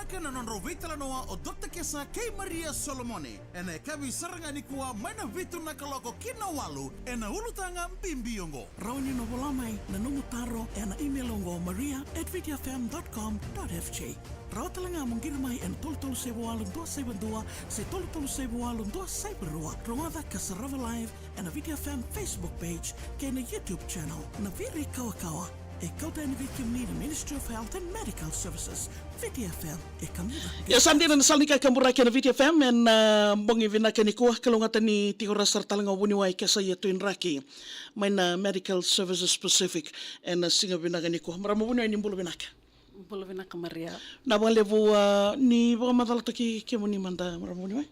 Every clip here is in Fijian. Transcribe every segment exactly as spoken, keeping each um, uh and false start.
Ka na nodrau veitalanoa o Dr Kesa kei Maria Solomone ena yakavi sara ga nikua mai na vitu na kaloko ki na walu ena ulutaga bibi oqo. Rawa ni na vola mai na nomu taro ena email oqo, maria at vitiafm dot com dot fj. Rawa tale ga mo qiri mai ena tolu tolu saiva walu dua saiva dua se tolu tolu saiva walu dua saiva rua. Rogoca ka sarava live ena Viti F M Facebook page kei na YouTube channel na Viri Kawakawa. E kauta yani vei kemuni na Ministry of Health and Medical Services, Viti F M, e kauta. Ia sa dina na sala ni kakaburaki ena Viti F M ena, ah, bogi vinaka nikua, kalougata ni tiko ra sara tale ga o vuniwai Kesa Tuidraki mai na Medical Services Pacific ena siga vinaka nikua. Marama vuniwai, ni bula vinaka. Bula vinaka, Maria. Na vakalevu, ah, ni vakamacalataki kemuni mada, marama vuniwai.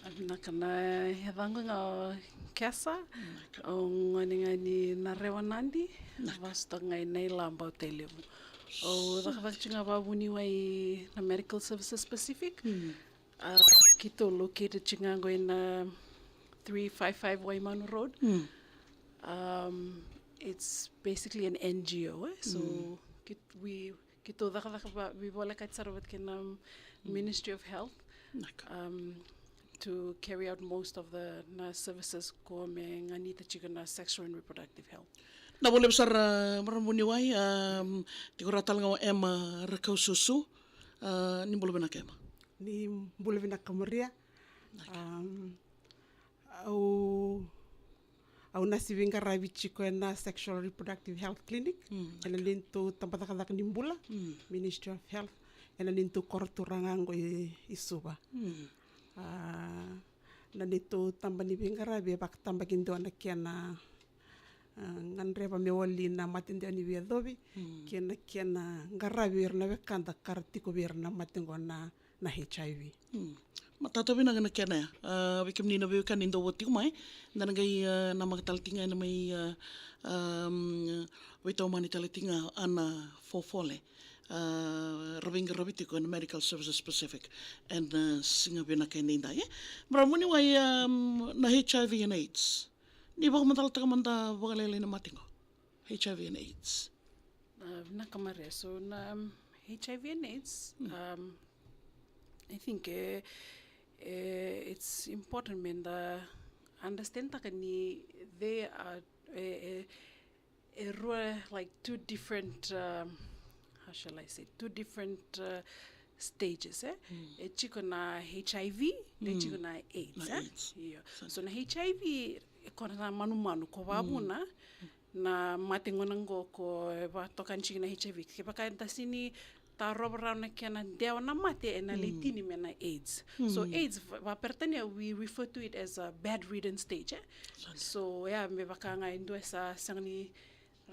A vinaka, na yacaqu ga o Kesa. Vinaka. Au gone ga ni Narewa, Nadi. Vinaka. Vasu toka ga i Naila, Bau, Tailevu. Au cakacaka tiko ga vakavuniwai na Medical Services Pacific. Mm. A, keitou located tiko ga qo ina three five five Waimanu Road. Mm. Um, it's basically an N G O, eh? So, mm, kit-, we Keitou cakacaka vakavolekati sara vata kei na, mm, Ministry of Health, vinaka, um, to carry out most of the, na services ko me ganita tiko na sexual and reproductive health. Na vakalevu sara, marama vuniwai, um, tiko ra tale ga o Emma Rakaususu, uh, ni bula vinaka, Emma. Ni bula vinaka, Maria. Vinaka. Um, Au, au nasi veiqaravi tiko ena Sexual Reproductive Health Clinic, mm, ena neitou tabacakacaka ni bula, mm, Ministry of Health, ena neitou koro turaga qo i, i Suva. Mm. A, na neitou taba ni veiqaravi e vakatabakidua na kena, a, gadreva me wali na mate dewa ni veiyacovi, mm, kei na kena qaravi ira na wekada ka ra tiko vei ira na mate qo na na H I V. Hmm. Matata vinaka na kena ya. A, vei kemuni na veiwekani dou vata tiko mai, da na qai, a, namaka tale tiko ga ena mai, a, um, veitomani tale tiko ga Ana Fofole. A, ra veiqaravi tiko ena Medical Services Pacific ena, a, siga vinaka edaidai, e. Marama vuniwai, um, na H I V and AIDS. Ni vakamacalataka mada vakalailai na mate qo. H I V and AIDS. A, vinaka, Maria. So na, um, H I V and AIDS, mm, um, I think, eh, eh, it's important me da understand taka ni they are, eh, eh, e rua, like, two different, um, how shall I say, two different, uh, stages, eh? Mm. E tiko na H I V, e, mm, tiko na AIDS, na, eh? AIDS. Io. Sa-, so na H I V, e ko na manumanu ko vakavuna, mm, na mate gona qo ko e vakatokani tiko na H I V. Kevaka eda sini tarova rawa na kena dewa na mate, ena, mm, lai tini me na AIDS. So, mm, AIDS, va-, vakaperitania, we refer to it as a bedridden stage, eh? Sa-, so, ya, me vaka ga e dua e sa sega ni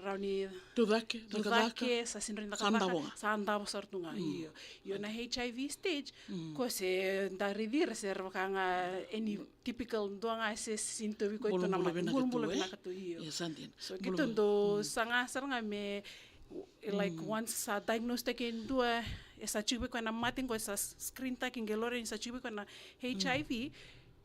rawa ni tucake, tucake, cakacaka, sa sega ni rawa ni cakacaka, sa davo ga, sa davo sara tu ga. Mm. Io. Io, na H I V stage, mm, ko se da raici ira se ra vaka ga any typical dua ga se sini tauvi koya tu na mate. Bulabula vinaka tu, e? Bulabula vinaka tu, io. Io, sa dina. So, keitou dau, mm, saga sara ga me, like, mm, once sa diagnose taki e dua, e sa tiko vei koya na mate qo, e sa s-, screen taki qai laurai ni sa tiko vei koya na, mm, H I V,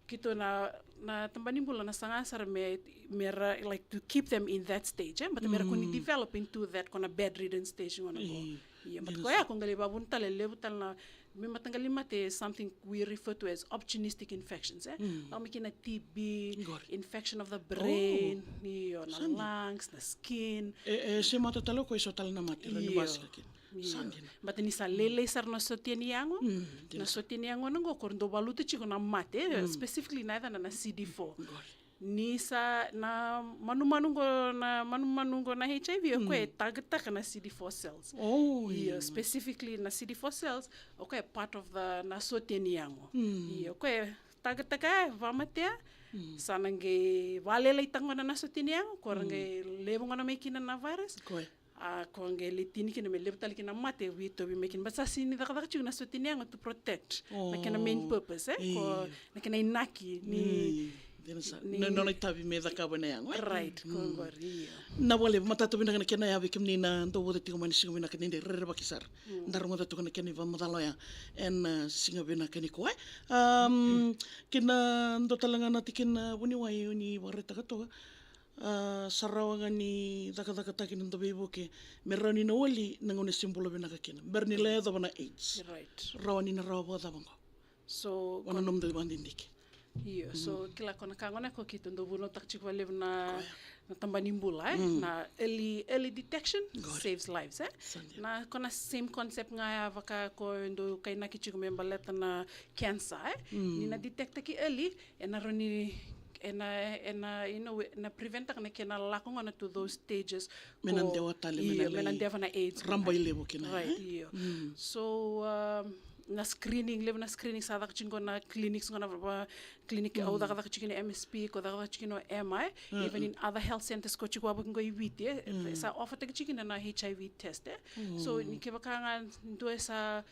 keitou na, na tabana ni bula na saga sara me, me ra, like, to keep them in that stage, eh? But me ra kua ni, mm, develop into that ko na bedridden stage gona qo. Io. Io, but ko ya ko qai lai vakavuna tale, levu tale na, me mataqali mate, something we refer to as opportunistic infections, eh? Mm. Lako mai kina na T B, qori, infection of the brain, oh, io, na, sa dina, lungs, na skin. E, e semata tale o koya eso tale na mate, ra ni, io, vasika kina. Io. Sa dina. But ni sa lailai sara na sotia ni yago, mm, dina, na sotia ni yago na qo, ko ra dau valuta tiko na mate, mm, specifically na yacana na C D four. Qori. Ni sa na manumanu qo, na manumanu qo na H I V, o koya e, mm, targetaka na C D four cells. Oh, io, io. Specifically na C D four cells, o koya e part of the, na sotia ni yago. Mm. Io, o koya e targetaka, e vakamatea, mm, sa na qai vakalailaitaka gona na sotia ni yago, ko ra, mm, qai levu gona mai kina na virus. Ko ya. A, ko qai lai tini kina me levu tale kina na mate, veitauvi mai kina. But sa sini cakacaka tiko na sotia ni yago to protect. Na kena main purpose, eh? Io. Ko na kena inaki ni, mm, dina sa, ni, na nona itavi me cakava na yago, eh? Right, mm, ko qori, io. Na vakalevu, matata vinaka na kena ya vei kemuni na dau vata tiko mai na siga vinaka ni dai, rerevaki sara. Mm. Da rogoca tiko na kena ivakamacala oya ena, uh, siga vinaka nikua, eh? Um, kei na dua tale ga na tikina, uh, vuniwai o ni vakaraitaka toka. A, sa rawa ga ni cakacakataki na dau veivuke me rawa ni na wali na gauna e se bula vinaka kina, bera ni lai yacova na AIDS. Right. Rawa ni na rawa vakacava qo? So, wana ko na nomu dau vakadidike. Io, so kila ko na ka gona ko keitou dau vunautaka tiko vakalevu na, na taba ni bula, e? Na early, early detection saves lives, e? Sa dina. Na ko na same concept ga ya vaka ko dau kainaki tiko me baleta na cancer, e? Ni na detectaki early, e na rawa ni, e na, e na, you know, e na preventaka na kena lako gona to those stages. Me na dewa tale, me na dewa na AIDS, rabailevu kina, right, e? Io. So, um, na screening, levu na screening sa caka tiko na clinics gona, va, clinic au cakacaka tiko na M S P, ko cakacaka tiko na M I, even in other health centers ko tiko wavoki qo i Viti, e, sa offer taki tiko na H I V test, e. So, ni kevaka ga dua e sa,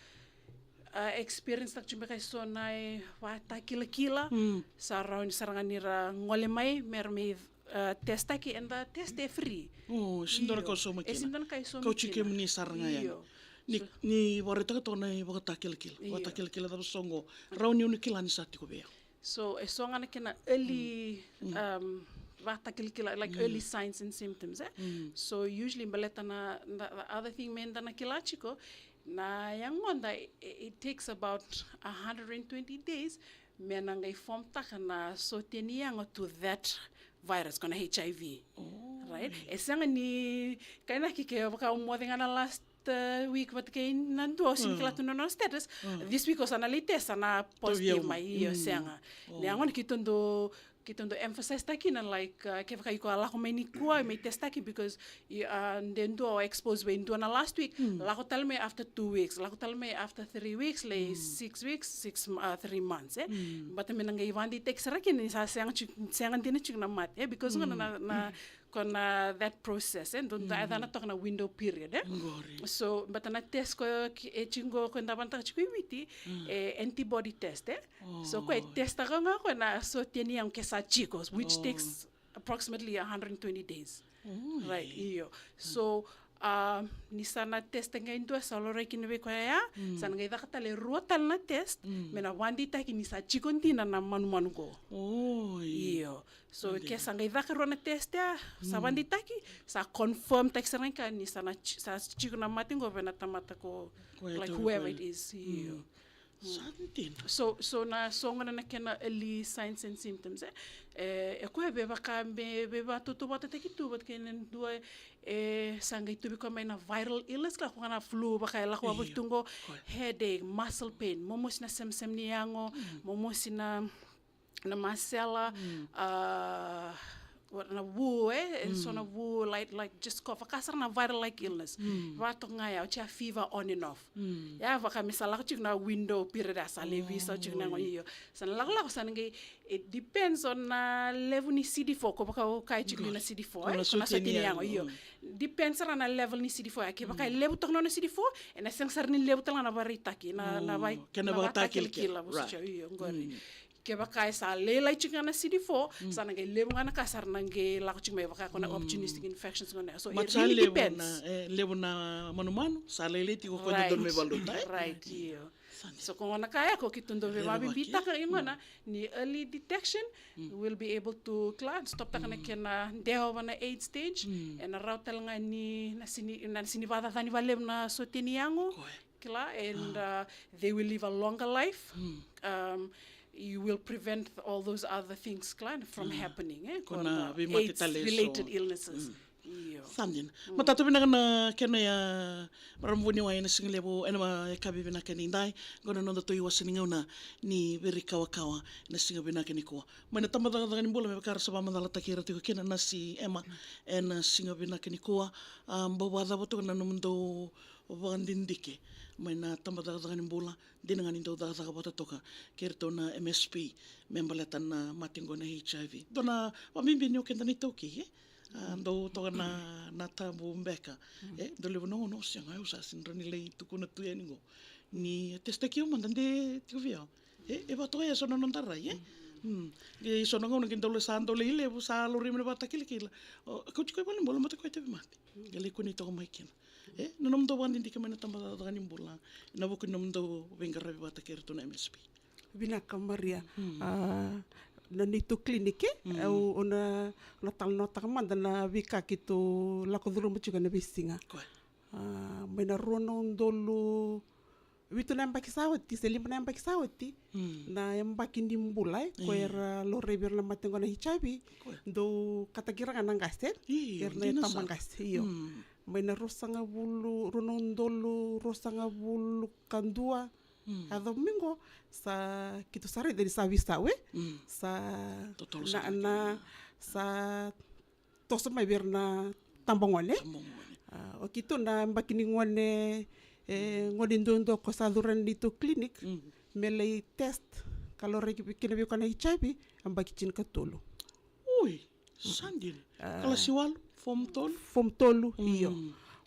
a, experience taki tiko beka e so na, e, vakatakilakila, sa rawa ni sara ga ni ra gole mai, me ra mai, a, test taki, and the test e free. O, e sega ni dua na ka e sauma kina. E sega ni dua na ka e sauma kina. Kauti kemuni sara ga yani. Io. Ni, ni vakaraitaka toka na ivakatakilakila. Io. Vakatakilakila cava so qo. Rawa ni o ni kila ni sa tiko vei au. So, e so ga na kena early, um, vakatakilakila, like, early signs and symptoms, e? So, usually, baleta na, the, the other thing me da na kila tiko, na yagoda, it, it takes about a hundred and twenty days, me na qai form taka na sotia ni yago to that virus, ko na H I V. Right? E sega ni, kainaki ke vaka au moce ga na last, uh, week, vata kei na dua, au sega ni kila tu na nona status. This week au sa na lai test, sa na positive mai, io, sega. Na yago ni keitou dau, keitou dau emphasize taki na, like, uh, kevaka iko a lako mai nikua, me test taki, because, i, uh, de dua o expose vei dua na last week, lako tale mai after two weeks, lako tale mai after three weeks, lai six weeks, six, uh, three months, e? But me na qai vakadeitaki sara kina ni sa sega tiko, sega dina tiko na mate, e? Because na, na, na, ko na that process, e? Dou, dou yacana toka na window period, e? So, but na test ko e tiko qo, ko da vanataka tiko i Viti, e antibody test, e? So, ko e test taka ga ko na sotia ni yago ke sa tiko, which takes approximately a hundred and twenty days. Right, io. So, a, ni sa na test ga e dua, sa laurai kina vei koya ya, sa na qai caka tale rua tale na test, me na vakadeitaki ni sa tiko dina na manumanu qo. Io. So, ke sa qai caka rua na test ya, sa vakadeitaki, sa confirm taki sara ga ni sa na ti-, sa tiko na mate qo vei na tamata ko, like, whoever it is. Io. Sa dina. So, so na so gona na kena early signs and symptoms, e? E, e koya vei vaka me, vei vakatautauvatataki tu vata kei na dua, e, sa qai tuvi koya mai na viral illness, ka ko na flu, vaka e lako wavoki tu qo, headache, muscle pain, momosi na semsem ni yago, momosi na na masela, a, na vu, e, e so na vu, like, like, just cough, vaka sara na viral-like illness. Vakatoka ga ya, oti ya fever on and off. Ya vaka me sa lako tiko na window period, a sa levu sa tiko na yago, io. Sa na lakolako, sa na qai, it depends on na levu ni C D four, ko vaka o kai tiko na C D four, e, ko na sotia ni yago, io. Depends sara na level ni C D four, ya, kevaka e levu toka na C D four, e na sega sara ni levu tale ga na vakaraitaki, na, na vaka, kena vakatakilakila, io, qori. Kevaka e sa lailai tiko ga na C D four, sa na qai levu ga na ka sa na qai lako tiko mai vaka ko na opportunistic infections gona. So it really depends. Sa levu na, e, levu na manumanu, sa lailai tiko ko na donu me valuta, e? Right, io. So ko gona ka ya ko keitou dau veivakabibitaka i gona, ni early detection will be able to, kila, stop taka na kena dewa va na AIDS stage, e na rawa tale ga ni na sega ni, na sega ni vakacacani vakalevu na sotia ni yago. Kila, and, uh, they will live a longer life. Um, you will prevent all those other things, kila, from happening, e? Ko na veimate tale so AIDS related illnesses. Io. Sa dina. Matata vinaka na kena ya, marama vuniwai, e na siga levu, e na ma, e ka veivinaka ni dai, qo na noda tou iwase ni gauna ni Viri Kawakawa, e na siga vinaka nikua. Mai na tabacakacaka ni bula, me vaka era sa vakamacalataki ira tiko kina na si Emma, e na siga vinaka nikua, a, bau vakacava toka na nomudou vakadidike mai na tabacakacaka ni bula, dina ga ni dau cakacaka vata toka kei iratou na M S P me baleta na mate qo na H I V. Dua na vakabibi ni o keda na iTaukei, e? A, dau toka na, na tabu beka. E, dau levu na gauna o sega, au sa sega ni rawa ni lai tukuna tu yani qo. Ni testaki au mada de tiko vei au. E, e vakatoka e so na noda rai, e? Mm. E so na gauna qai dau lai sa dau lai levu, sa laurai mai na vakatakilakila. O, kauti koya i valenibula, mata koya tauvimate. Qai lai kunei toka mai kina. E, na nomudou vakadidike mai na tabacakacaka ni bula, na vuku ni nomudou veiqaravi vata kei iratou na M S P. Vinaka Maria. A, na neitou clinic, e? Mm. Au, au na, na talanoataka mada na veika keitou lako curuma tiko ena veisiga. Koya. A, mai na rua na udolu, vitu na yabaki sa oti, se lima na yabaki sa oti, mm, na yabaki ni bula, e, ko, io, era laurai vei ira na mate qo na H I V, koya, dau kataki ira ga na qase, io, era na, dina, tabagase, io. Mm. Mai na ruasagavulu, rua na udolu ruasagavulu ka dua, mm, a yaco mai qo, sa keitou sa raica ni sa veisau, e? Mm. Sa totolo na, sa na, sa toso mai vei ira na tabagone. Tabagone. A, o keitou na yabaki ni gone, e, gone duadua ko sa curu ena neitou clinic, mm, me lai test ka laurai ki, kina vei koya na H I V, yabaki tinikatolu. Ui, sa dina. A, kalasi walu, form tolu? Form tolu, mm, io.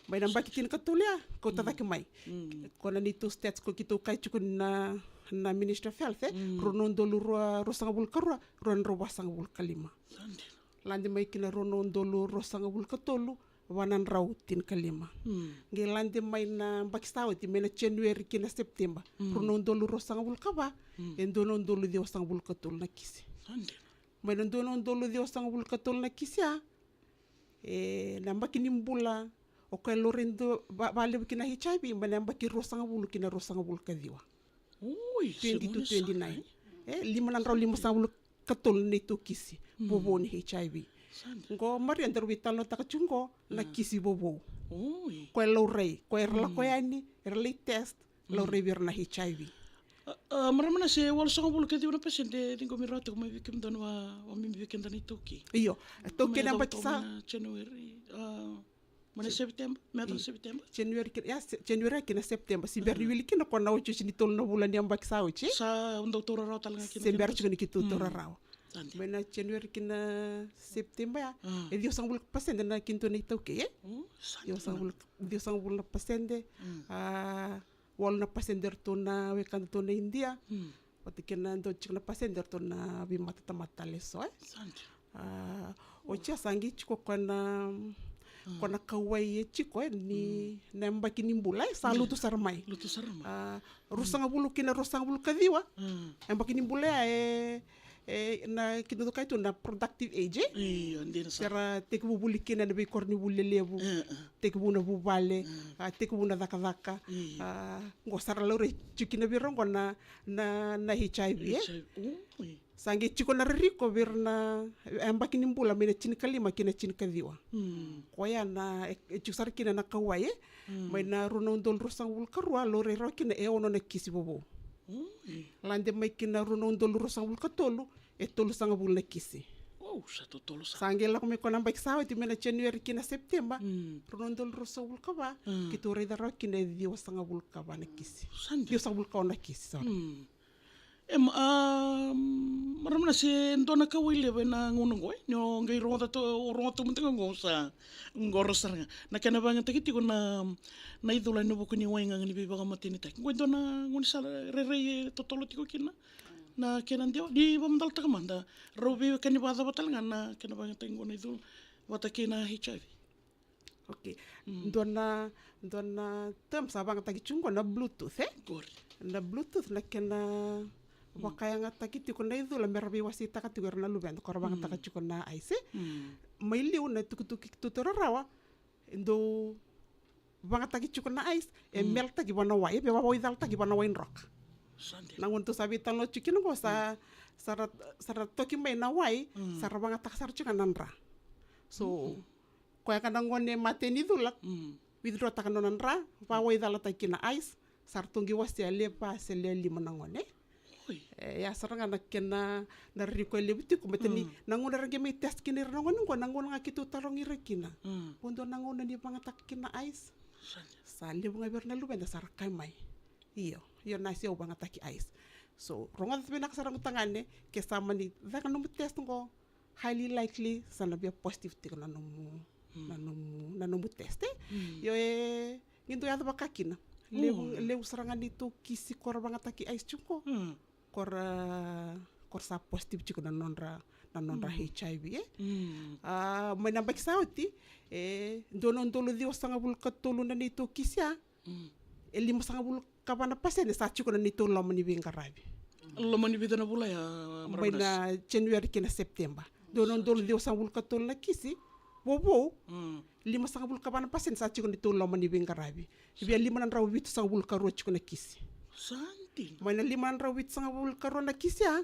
Mai na yabaki tinikatolu ya, kauta cake mai. Mm. Ko na neitou stats ko keitou kaya tiko na, na Ministry of Health, e? Mm. Rua na udolu rua, ruasagavulu ka rua, rua na drau vasagavulu ka lima. Sa dina. Lade mai kina rua na udolu ruasagavulu ka tolu, va na drau tinikalima. Mm. Qai lade mai na yabaki sa oti, mai na January ki na September. Mm. Rua na udolu ruasagavulu ka va, mm, e dua na udolu ciwasagavulu ka tolu na kisi. Sa dina. Mai na dua na udolu ciwasagavulu ka tolu na kisi ya, e, na yabaki ni bula o koya e laurai dua, va, vakalevu kina H I V, mai na yabaki ruasagavulu ki na ruasagavulu ka ciwa. Ui, twenty to twenty-nine. E, lima na drau limasagavulu ka tolu na neitou kisi, mm, vovou ni H I V. Sa dina. Qo Maria, daru veitalanoataka tiko qo na, mm, kisi vovou. Ui. Ko e laurai, ko era lako, mm, yani, era lai test, mm, laurai vei ira na H I V. A, a, marama na se walusagavulu ka ciwa na pasede e ciqomi rawa tiko mai vei kemudou na va, vabibi vei keda na iTaukei. Io, iTaukei na yabaki sa, mai na January, a, mai na September, me yacova na September. January ki, ya, se-, January ki na September. Se bera ni wili kina ko na otioti ni tolu na vula ni yabaki sa oti. Sa dau taura rawa tale ga kina. Se bera tiko ni keitou taura rawa. Sa dina. Mai na January ki na September ya, e ciwasagavulu ka pasede na kidua na iTaukei, e? Mm, sa dina. Ciwasagavulu, ciwasagavulu na pasede, mm, a, walu na pasede eratou na wekadatou na Idia. Mm. Vata kei na dua tiko na pasede eratou na veimatatamata tale eso, e? Sa dina. A, oti ya sa qai tiko ko na, mm, ko na kauwai e tiko, e, ni, mm, na yabaki ni bula, e, sa, io, lutu sara mai. Lutu sara mai. A, ruasagavulu ki na ruasagavulu ka ciwa. Mm. Yabaki ni bula ya, e, e, na kidua ka tu na productive age, e? Io, dina sara. Sa ra tekivu vuli kina na veikoronivuli lelevu. E, e. Tekivu na vuvale, mm, a, tekivu na cakacaka. Io. A, qo sa ra laurai tiko kina vei ira qo na, na, na H I V, e? H I V, ui. Sa qai tiko na ririko vei ira na, e, yabaki ni bula mai na tinikalima ki na tinikaciwa. Mm. Koya na, e, e tiko sara kina na kauwai, e? Mm. Mai na rua na udolu ruasagavulu ka rua, laurai rawa kina e ono na kisi vovou. Ui. Lade mai ki na rua na udolu ruasagavulu ka tolu, e tolusagavulu na kisi. Wow, sa totolo sara. Sa qai lako mai ko na yabaki sa oti, mai na January ki na September, mm, rua na udolu ruasagavulu ka va, mm, keitou raica rawa kina e ciwasagavulu ka va na kisi. Sa dina. Ciwasagavulu ka ono na kisi, sorry. Mm. E, ma-, a, marama na se dua na kauwai levu ena gauna qo, e? Ni o qai rogoca tu, o rogoca tu mada ga qo sa, qo ra sara ga. Na kena vakayagataki tiko na, na icula ena vuku ni wai gaga ni veivakamatenitaki. Qo e dua na gaunisala rairai e totolo tiko kina na kena dewa. Ni vakamacalataka mada, rau veiwekani vakacava tale ga na kena vakayagataki qo na icula vata kei na H I V? Ok. Mm. Dua na, dua na term sa vakayagataki tiko qo na Bluetooth, e? Qori. Na Bluetooth na kena, mm, vakayagataki tiko na icula me ra veiwaseitaka tiko ira na luveda, ko ra vakayagataka, mm, tiko na ice, e? Mm. Mai liu na itukutuku keitou taura rawa, e dau vakayagataki tiko na ice, e, mm, meltaki vua na wai, e veiwaicalataki vua na wai droka. Sa dina. Na gauna tou sa veitalanoa tiko kina qo sa, mm, sa ra, sa ra toki mai na wai, mm, sa ra vakayagataka sara tiko ga na dra. So, mm, koya ga na gone mate ni cula, mm, withdraw-taka na nona dra, vawaicalataki kina ice, sa ratou qai wasea lewe va se lewe lima na gone. Oi. E, ya sara ga na kena, na ririko e levu tiko, baleta ni, mm, na gauna era qai mai test kina ira na gone qo, na gauna ga keitou tarogi ira kina. Mm. Qo dua na gauna ni vakayagataka kina ice. Sa dina. Sa levu ga vei ira na luveda sa ra kaya mai, io, io nasi, au vakayagataki ice. So, rogoca vinaka sara noqu tagane, ke sa mani caka nomu test qo, highly likely sa na via positive tiko na nomu, mm, na nomu, na nomu test, e? Mm. Io, e, qai dau yaco vaka kina. Levu, mm, levu sara ga neitou kisi ko ra vakayagataki ice tiko qo, mm, ko ra, ko ra sa positive tiko na nodra, na nodra, mm, H I V, e? Mm. A, mai na yabaki sa oti, e, dua na udolu ciwasagavulu ka tolu na neitou kisi ya, mm, e limasagavulu ka va na pasede sa tiko na neitou loma ni veiqaravi. Mm. Loma ni vica na vula ya, mai na January kei na September. Dua na udolu ciwasagavulu ka tolu na kisi vovou. Limasagavulu ka va na pasede sa tiko ni tou loma ni veiqaravi. Via lima na drau vitusagavulu ka rua tiko na kisi. Mai na lima na drau vitusagavulu ka rua na kisi ya,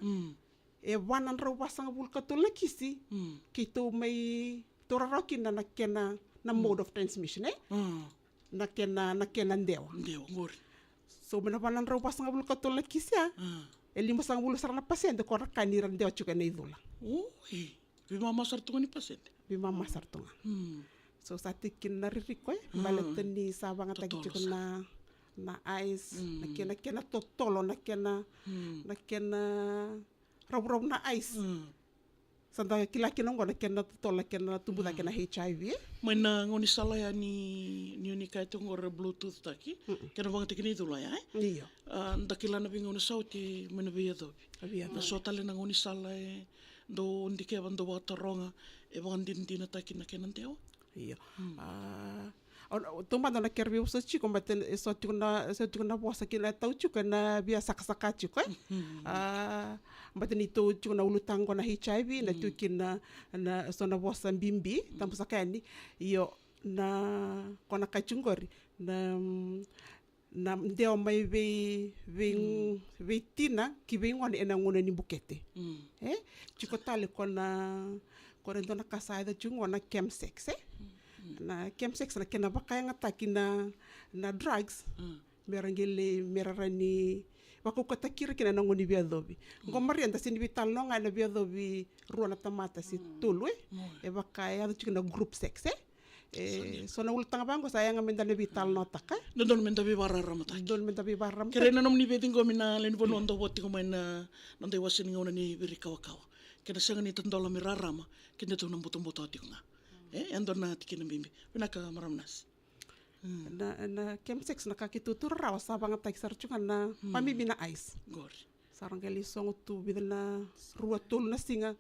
e va na drau vasagavulu ka tolu na kisi keitou mai taura rawa kina na kena, na mode of transmission, e? Na kena, na kena dewa. Dewa, qori. So mai na va na drau vasagavulu ka tolu na kisi ya, e limasagavulu sara na pasede ko ra kaya ni ra dewa tiko ena icula. Oi. Veimama sara tu ga ni pasede. Veimama sara tu ga. So sa tiko kina na ririko, e? Baleta ni sa vagataki tiko na, na ice, na kena, kena totolo, na kena, na kena ravuravu na ice. Sa da kila kina oqo na kena totolo, na kena tubu cake na H I V, e? Mai na gaunisala ya ni, ni o ni kaya tiko oqo ra Bluetooth taki, kena vagataki na icula ya, e? Io. A, da kila na veigauna sa oti mai na veiyacovi. Na so tale na gaunisala e dau dikeva, dau vakataroga, e vakadinadinataki na kena dewa. Io. A, o, o, taumada na kere veivosa tiko, baleta e so tiko na, so tiko na vosa kina e tau tiko ena via sakasaka tiko, e? A, baleta ni tou tiko na ulutaga qo na H I V, na tu kina na, so na vosa bibi, tabu saka yani, io, na, ko na kai tiko qori, na, na dewa mai vei, vei, vei tina ki vei gone ena gauna ni bukete. E? Tiko tale ko na, ko na dua na ka sa yaco tiko qo na chemsex, e? Na chemsex na kena vakayagataki na, na drugs. Me ra qai lai, me ra rawa ni vakaukataki ira kina ena gauna ni veiyacovi. Qo Maria da sega ni veitalanoa ga ena veiyacovi rua na tamata se tolu, e? E vaka e yaco tiko na group sex, e? E, so na ulutaga vaqo sa yaga meda na veitalanoataka. Dodonu meda veivakararamataki. Dodonu meda veivakararamataki. Kerei na nomuni veiciqomi na lewe ni vanua dou vo tiko mai na, na noda iwase ni gauna ni virikawakawa. Kena sega ni tadola me rarama, keda tou na butobuto tiko ga. E, e dua na tikina bibi. Vinaka marama nasi. Na, na chemsex na ka keitou taura rawa sa vagataki sara tiko ga na, vakabibi na ice. Qori. Sa ra qai lai sogo tu vica na, rua tolu na siga.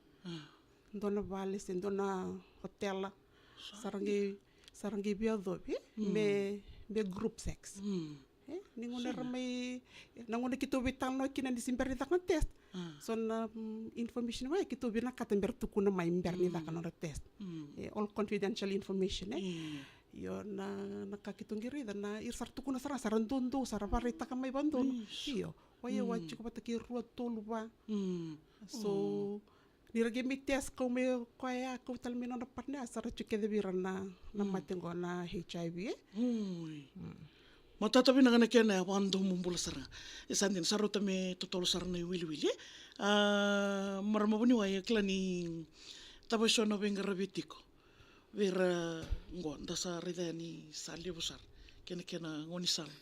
Dua na vale se dua na hotela. Sa ra qai, sa ra qai veiyacovi me, me group sex. E, ni gauna era mai, na gauna keitou veitalanoa kina ni se bera ni caka na test. So na, mm, information vaya keitou vinakata bera tukuna mai bera ni caka na nodra test. E, all confidential information, e. Io, na, na ka keitou qai raica na, ira sa ra tukuna sara, sa ra dodonu, sa ra vakaraitaka mai vakadodonu. Io, o yau a tiko vata kei rua tolu va. So ni ra qai mai test, kau mai o koya, kau tale mai nodra partner, sa ra tiko kece vei ira na, na mate qo na H I V, e. Matata vinaka na kena ya, vakadomobula sara ga. E sa dina, sa rauta me totolo sara na iwiliwili, e. A, marama vuniwai, e kila ni tava e so na veiqaravi tiko vei ira qo, da sa raica yani sa levu sara kei na kena gaunisala.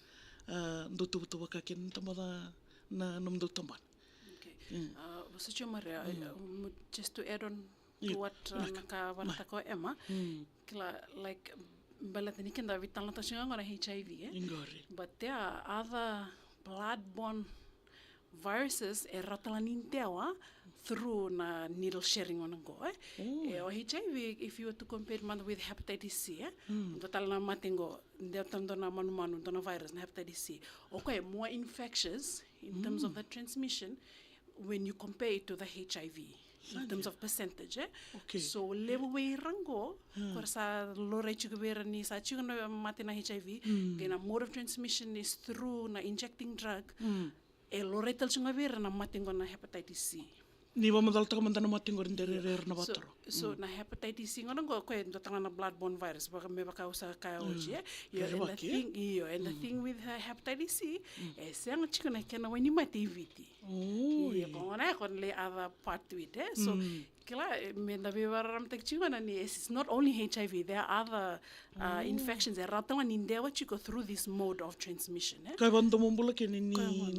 A, dou tuvatuva ka kina, taboca na nomudou tabana. Okay. A, vosa tiko Maria, a, um, just to add on to what, a, na ka vakaraitaka o Emma. Kila, like, baleta ni keda veitalanoataka tiko ga qo na H I V, e? But there are other bloodborne viruses e rawa tale ni dewa through na needle sharing qo, e? E, o H I V, if you were to compare it mada with hepatitis C, e? Dua tale na mate qo, dua tale na manumanu, dua na virus, na hepatitis C. O koya e more infectious in terms of the transmission when you compare it to the H I V, in terms of percentage, e? So levu vei ira qo, ko ra sa laurai tiko vei ira ni sa tiko na mate na H I V, the mode of transmission is through na injecting drug. E laurai tale tiko ga vei ira na mate qo na hepatitis C. Ni vakamacalataka mada na mate qori, de rairai ira na vakatoro. So na hepatitis C qo na qo, koya e dua tale ga na bloodborne virus, vaka, me vaka au sa kaya oti, e? Io, and the thing, io, and the thing with, uh, hepatitis C, e sega tiko na kena wainimate i Viti. Io, ko gona ya ko na lai other part to it, e? So kila, e, meda veivakararamataki tiko qo na ni, it's not only H I V, there are other, uh, infections e rawa tale ga ni dewa tiko through this mode of transmission, e? Koya vakadomobula kina ni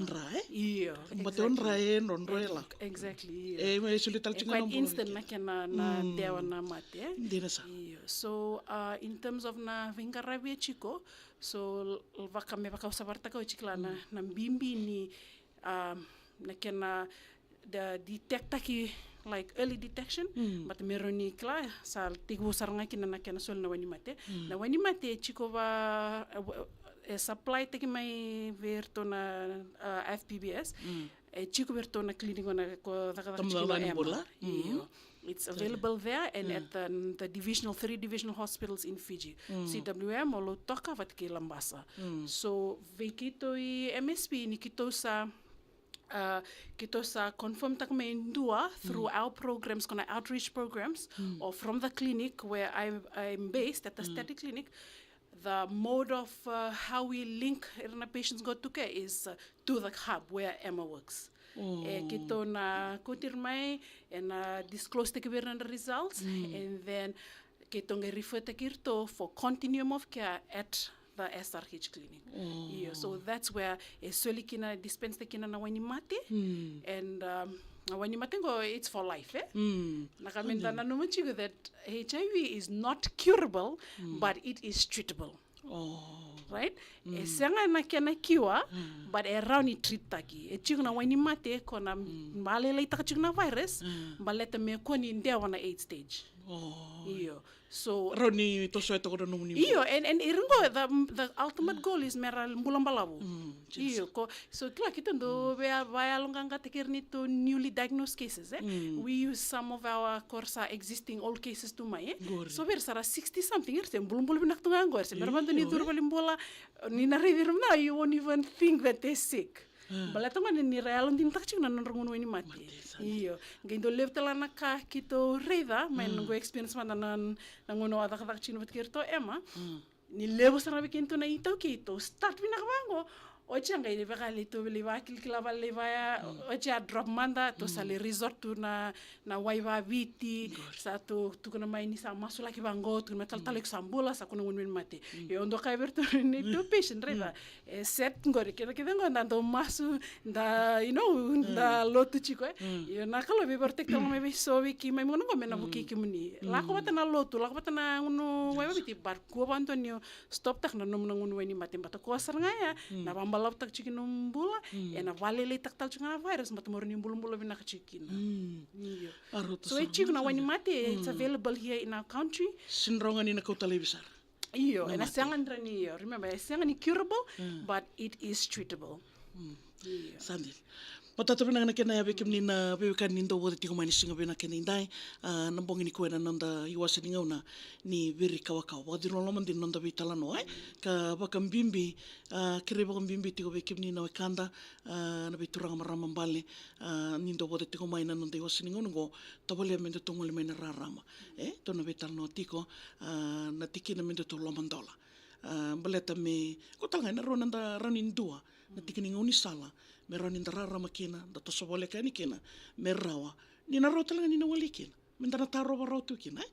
dra, e? Io, exactly. Bata o dra e drodro e lako. Exactly, io. E, me soli tale tiko ga na bula. E quite instant na kena, na dewa na mate, e? Dina sara. Io. So, uh, in terms of na veiqaravi e tiko, so, vaka, me vaka au sa vakaraitaka oti, kila, na, na bibi ni, um, na kena da detectaki, like, early detection, but me rawa ni kila sa tekivu sara ga kina na kena soli na wainimate. Na wainimate e tiko va, e, e supply taki mai vei iratou na, uh, F P B S. E tiko vei iratou na clinic qo na ko cakacaka tiko na Emma. Io. It's available there and at the, the divisional, three divisional hospitals in Fiji. C W M o Lautoka vata kei Labasa. So vei keitou i M S P ni keitou sa, uh, keitou sa confirm taka mai dua through our programs, ko na outreach programs, or from the clinic where I, I'm based at the static clinic. The mode of, uh, how we link ira na patients qo tu ke is, uh, to the hub where Emma works. E keitou na kauti ira mai, e na disclose taki vei ira na results, and then keitou qai refer taki iratou for continuum of care at the S R H clinic. Io, so that's where e soli kina, dispense taki kina na wainimate, and, um, na wainimate qo, it's for life, e? Na ka me da nanuma tiko that H I V is not curable, but it is treatable. Right? E sega na kena cure, but e rawa ni treat taki. E tiko na wainimate ko na valailaitaka tiko na virus, baleta me kua ni dewa na eight stage. Io. So rawa ni tosoya toka na nomuni bula. Io, and, and ira qo, the, the ultimate goal is me ra bula balavu. Io, ko, so kila keitou dau via vayaloqaqataki ira neitou newly diagnosed cases, e? We use some of our, ko ira sa existing old cases tu mai, e? So vei ira sa ra sixty something, ira se bulabula vinaka tu ga qo, ira se bera mada ni curu valenibula, ni na raici ira mada, you won't even think that they're sick. Baleta qo ni ra yalodinataka tiko na nodra gunu wainimate. Io. Qai dau levu tale na ka keitou raica mai na noqu experience mada na, na gauna au a cakacaka tiko vata kei iratou Emma. Ni levu sara vei keitou na iTaukei, tou start vinaka vaqo. Oti a qai vaka lai tou lai vakilakila vale lai vaya, oti a drop mada, tou sa lai resort tu na, na wai vaviti, sa tou tukuna mai ni sa masulaki vaqo, tukuna mai talatala iko sa bula, sa kua na gunu wainimate. Io, dua ka vei iratou neitou patient, raica. E set qori, kece kece qo da dau masu, da, you know, da lotu tiko, e. Io, na Kalou veivakarotaki tale mai vei so vei keimami gauna qo me na vukei kemuni. Lako vata na lotu, lako vata na gunu wai vaviti, but kua vakadua ni o stop taka na nomu na gunu wainimate, baleta koya sara ga ya na vabalavutaka tiko na nomu bula, e na valailaitaka tale tiko ga na virus, baleta mo rawa ni bulabula vinaka tiko kina. Io. So e tiko na wainimate, it's available here in our country. Sega ni rawa ga ni na kauta laivi sara. Io, e na sega ni rawa ni, io. Remember, e sega ni curable, but it is treatable. Io. Sa dina. Matata vinaka na kena ya vei kemuni na veiwekani ni dau vote tiko mai na siga vinaka edaidai. A, na bogi nikua ena noda iwase ni gauna ni Veikawakawa. Vakacuru loloma dina na noda veitalanoa, e? Ka vakabibi, a, kerei vakabibi tiko vei kemuni na wekada, a, na veituraga, marama, bale, a, ni dau vote tiko mai na noda iwase ni gauna qo, tovolea me datou gole mai na rarama. E, tou na veitalanoa tiko, a, na tikina me datou lomadola. A, baleta me, ko tale ga ena rawa ni da rawa ni dua na tiki ni gaunisala me rawa ni da rarama kina, da toso voleka yani kina, me rawa ni na rawa tale ga ni na wali kina, me da na tarova rawa tu kina, e?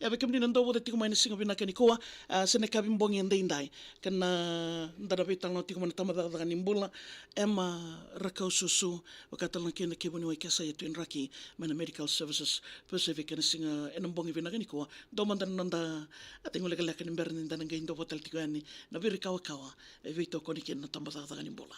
Ia vei kemuni na dau vote tiko mai na siga vinaka nikua, a, se na yakavi bogi edaidai, ka na da na veitalanoa tiko mai na tabacakacaka ni bula, Emma Rakaususu, vaka tale na kena kei vuniwai Kesaia Tuidraki mai na Medical Services Pacific ena siga, ena bogi vinaka nikua. Dua mada na noda, a, tegu lekaleka ni bera ni da na qai dau vote tale tiko yani na Veikawakawa, e veitokoni kina na tabacakacaka ni bula.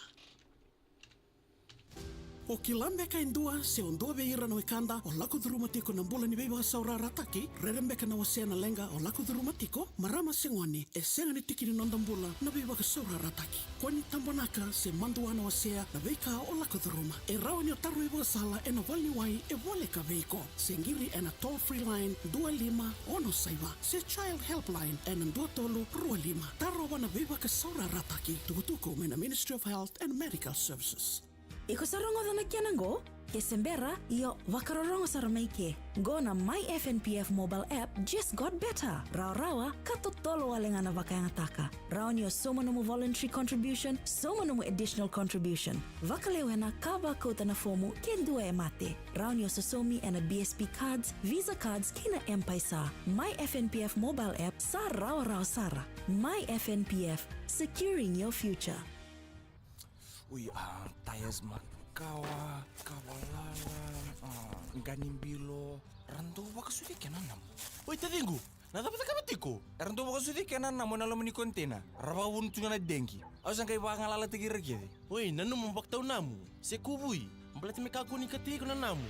O kila beka e dua se o dua vei ira na wekada o lako curuma tiko na bula ni veivakasaurarataki? Rere beka na wasea na leqa o lako curuma tiko? Marama se gone, e sega ni tiki ni noda bula na veivakasaurarataki. Kua ni tabonaka se madua na wasea na veika o lako curuma. E rawa ni o tarogi vakasala ena valeniwai e voleka vei iko, se qiri ena toll free line dua lima ono saiva, se child helpline ena dua tolu rua lima. Tarova na veivakasaurarataki, tukutuku mai na Ministry of Health and Medical Services. Iko sa rogoca na kena qo? Ke se bera, io, vakarorogo sara mai ke. Qo na My F N P F mobile app just got better. Rawarawa, ka totolo wale ga na vakayagataka. Rawa ni o sauma nomu voluntary contribution, sauma nomu additional contribution. Vakalewena ka vakauta na fomu ke dua e mate. Rawa ni o sosomi ena B S P cards, Visa cards kei na M-PAiSA. My F N P F mobile app sa rawarawa sara. My F N P F, securing your future. Ui, a, tires matukawa, kavalala, a, qanibilo, ra dau vakasuci kena namu. Oi, taciqu, na cava cakava tiko? Era dau vakasuci kena namu ena loma ni container, ra vakavuna tu ga na degi. Au sa qai vakagalalataki ira kece. Oi, nanuma mo vakatau namu, se kuvui, baleta me kakua ni kati iko na namu.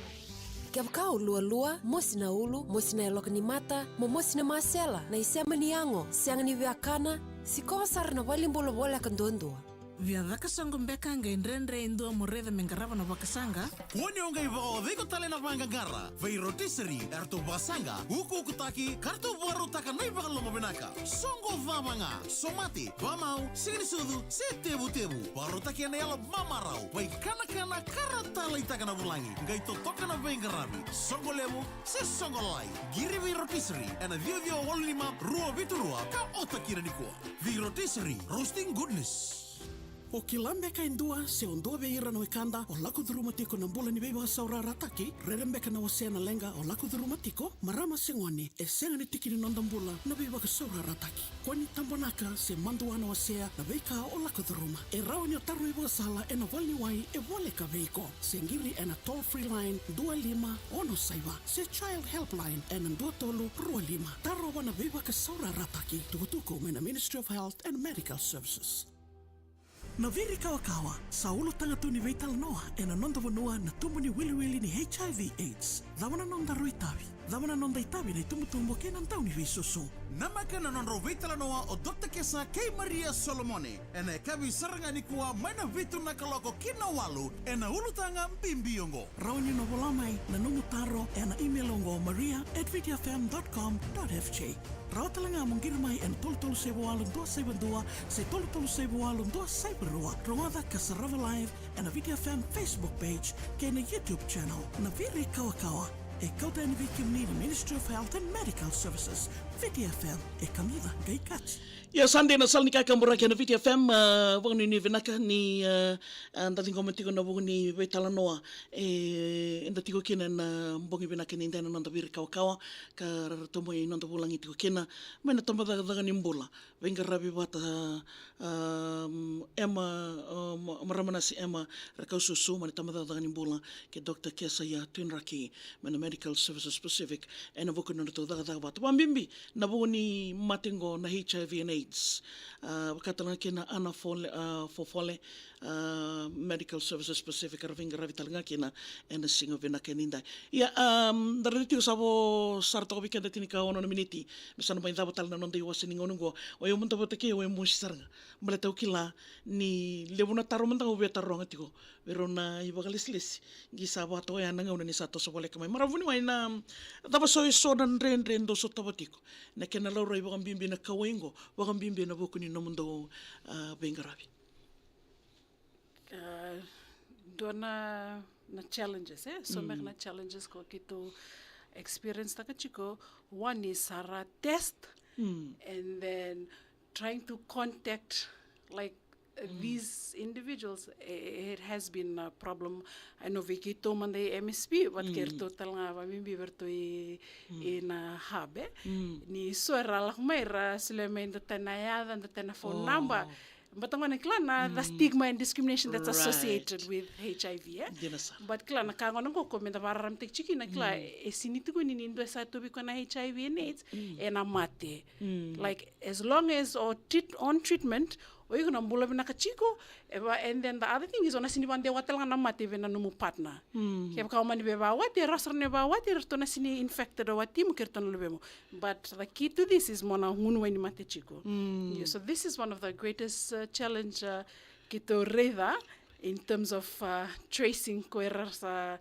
Kevaka o lualua, mosi na ulu, mosi na yaloka ni mata, mo mosi na masela, na isema ni yago, sega ni viakana, Sikova sara na valenibula voleka duadua. Via caka soqo beka qai dredre e dua mo raica me qarava na vakasaqa. Kua ni o qai vakaoca iko tale na vaqaqara. Vei Rotisserie eratou vakasaqa, ukuukutaki, ka ratou vakarautaka na ivakalomavinaka. Soqo cava ga, somate, vamau, siganisucu se tevutevu. Vakarautaki ena yalo mamarau, vakaikanakana ka ra taleitaka na vulagi. Qai totoka na veiqaravi, soqo levu se soqo lalai. Qiri vei Rotisserie ena ciwa ciwa walu lima rua vitu rua ka ota kina nikua. The Rotisserie, roasting goodness. O kila beka e dua se o dua vei ira na wekada o lako curuma tiko na bula ni veivakasaurarataki? Rere beka na wasea na leqa o lako curuma tiko, marama se gone, e sega ni tiki ni noda bula na veivakasaurarataki. Kua ni tabonaka se madua na wasea na veika o lako curuma. E rawa ni o tarogi ivakasala ena valeniwai e voleka vei iko. Se qiri ena toll free line dua lima ono saiva se child helpline ena dua tolu rua lima. Tarova na veivakasaurarataki. Tukutuku mai na Ministry of Health and Medical Services. Na Viri Kawakawa, sa ulutaga tu ni veitalanoa ena noda vanua na tubu ni wiliwili ni H I V AIDS. Cava na nodaru itavi? Cava na noda itavi na itubutubu kei na dauniveisusu? Namaka na nodrau veitalanoa o Doctor Kesa kei Maria Solomone ena yakavi sara ga nikua mai na vitu na kaloko ki na walu ena ulutaga bibi oqo. Rawa ni o vola mai na nomu taro ena email oqo, maria at V T F M dot com dot F J. Rawa tale ga mo qiri mai ena tolu tolu saiva walu dua saiva dua se tolu tolu saiva walu dua saiva rua. Rogoca ka sarava live ena V T F M Facebook page kei na YouTube channel. Na Viri Kawakawa, e kauta yani vei kemuni na Ministry of Health and Medical Services. V T F M, e kamica qai kati. Ia, sa dina na sala ni kakaburaki ena V T F M, ah, vakanuinui vinaka ni, ah, ah, da ciqoma tiko na vuku ni veitalanoa, e, eda tiko kina ena bogi vinaka nidai, na noda Viri Kawakawa, ka ratou mai noda vulagi tiko kina mai na tabacakacaka ni bula, veiqaravi vata, ah, Emma, ah, ma-, marama nasi Emma Rakaususu mai na tabacakacaka ni bula, kei Doctor Kesaia Tuinraki mai na Medical Services Pacific, ena vuku ni nodratou cakacaka vata. Vakabibi na vuku ni mate oqo na H I V and AIDS. Ah, vaka tale ga kina Ana Fole, ah, Fofole, ah, Medical Services Pacific, era veiqaravi tale ga kina ena siga vinaka nidai. Ia, ah, da raica tiko sa vo sara toka vei keda tinikaono na miniti me sa na mai cava tale na noda iwase ni gauna oqo. O yau mada vata kei au, au e mosi sara ga. Baleta au kila ni levu na taro mada ga au via taroga tiko vei rau na ivakalesilesi. Qi sa vakatoka ya na gauna ni sa toso voleka mai. Marama vuniwai, na cava so eso na dredre dou sotava tiko, na kena laurai vakabibi na kauwai oqo, vakabibi ena vuku ni nomudou, ah, veiqaravi? Ah, dua na, na challenges, e? So, mm, beka na challenges ko keitou experience taka tiko. One is sara test, mm, and then trying to contact, like, uh, mm, these individuals, i-, it has been a problem. I know vei keitou mada i M S P, but, mm, keitou tale ga vakabibi vei ratou i, mm, i na hub, e? Mm. Ni so era lako mai, ra solia mai dua tani na yaca, dua tani na phone, oh, number. But gona kila na, the, mm, stigma and discrimination that's, right, associated with H I V, e? Dina sara. But kila na ka gona qo, ko meda vakararamataki tiko kina, kila, mm, e sega ni tukuni ni dua e sa tauvi koya na H I V and AIDS, mm, ena mate. Mm. Like, as long as o treat-, on treatment, o iko na bula vinaka tiko, e va-, and then the other thing is, o na sega ni vakadewa tale ga na mate vei na nomu partner. Mm. Kevaka o mani veivakawati, e rawa sara ni veivakawati, eratou na sega ni infected o watimu kei ratou na luvemu. But the key to this is mo na gunu wainimate tiko. Mm. Yeah, so this is one of the greatest, uh, challenge, uh, keitou raica in terms of, uh, tracing ko era sa,